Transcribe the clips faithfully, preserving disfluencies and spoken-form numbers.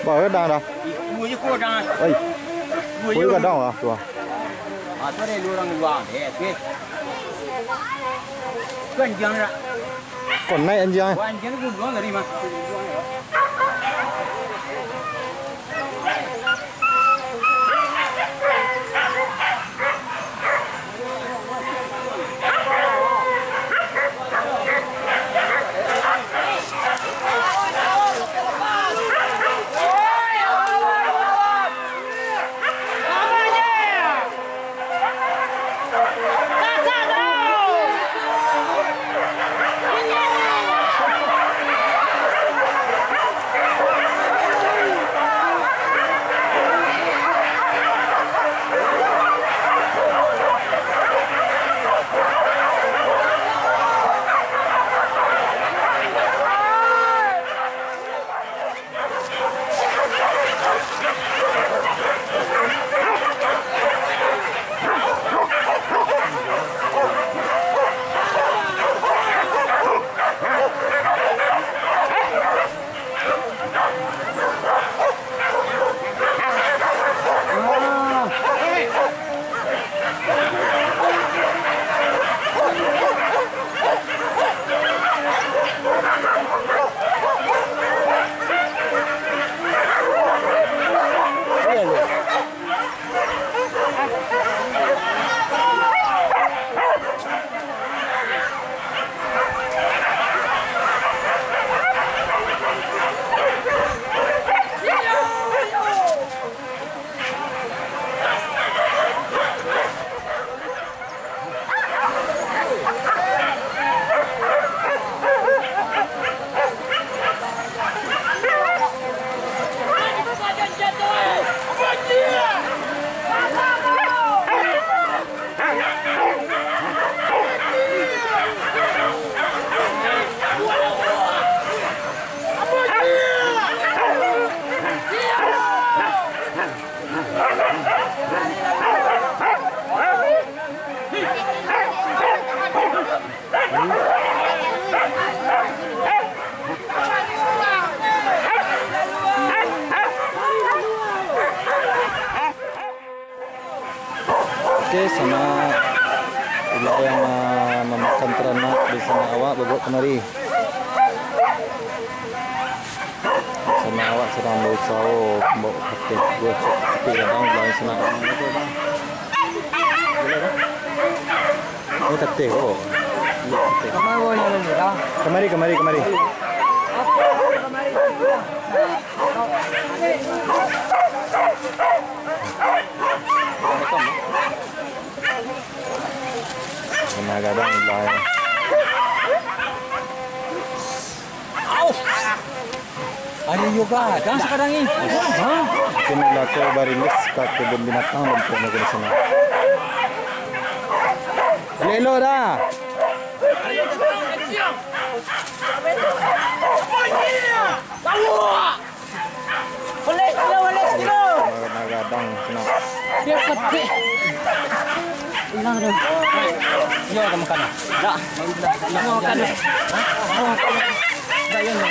Ba, gadang dah. Oi. Oi, gadang lah tu. Ah, tu ada dua orang luar, eh, okey. Kan jangan nak. Kau naik anjing, eh. Wah, anjing tu bunuh tadi, mah. Oke, sanak, inilah yang ma-, mamakan taranak di sanak awak babawa kamari. Sanak awak sadang bausaho mambawa kateh. Gue cek, cek gadang di balakang sanak. Ini kateh, oh. Kamari, kamari, kamari. Kena gadang lah, eh. Au! Ari yo gadang sakadang ni. Ha? Mungkin lah kau baringgis ka kebun binatang, lompok macam sana. Elok-elok dah. Balik, balik, balik, balik. Magadang, senang. Dia petik. Hilang tu. Yo, kamu makan. Dah. Kamu makan. Hah? Kamu makan. Dah, yo, yo.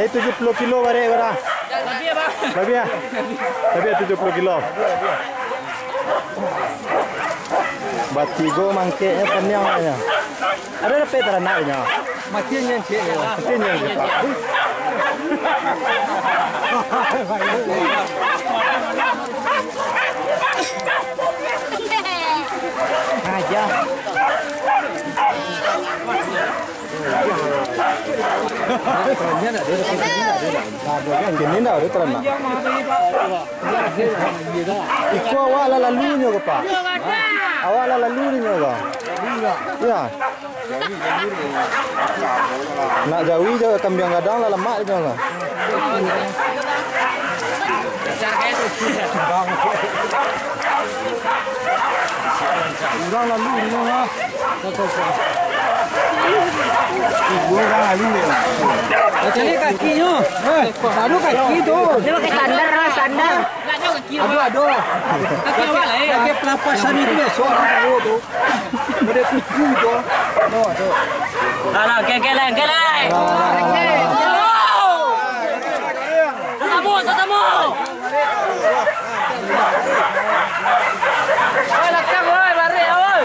Eh, tujuah puluah kilo barek, bara. Labiah, ah. Labiah tujuah puluah kilo. Batigo mangkeknyo paniang nyo. Ado dapek taranak inyo. Mati nyo, cek. Mati nyo, cek. Aja. Kini ndak ado taranak. Iko awak lah lalu nyo ko, Pak? Awak lah lalu nyo ko? Iya. Nak jawi jo kambiang gadang lah lamak nyo lah. Urang lalu nyo lah. Cari kakinyo. Eh, ado kaki tu. Dia pakai sandal lah, sandal. Ado, ado. Kaki awak lah, eh. Pakai pelapasan itu besok ado tu. Pada kuku tu. Ado, ado. Alah, oke, oke, lain, oke, lain. Sasamo, sasamo. Oi, lakang, oi, barik, oi.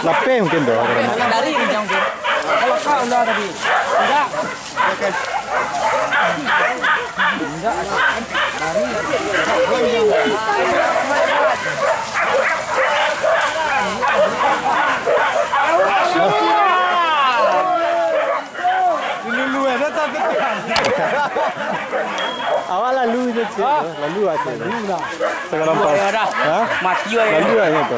Lapeh mungkin tu. Dari ni jauh mungkin. Kalau kau ular tadi. Tidak. Awak lalu je, cik. Lalu aja. Lalu lah. Sekarang pas. Ha? Mati aja. Lalu aja tu.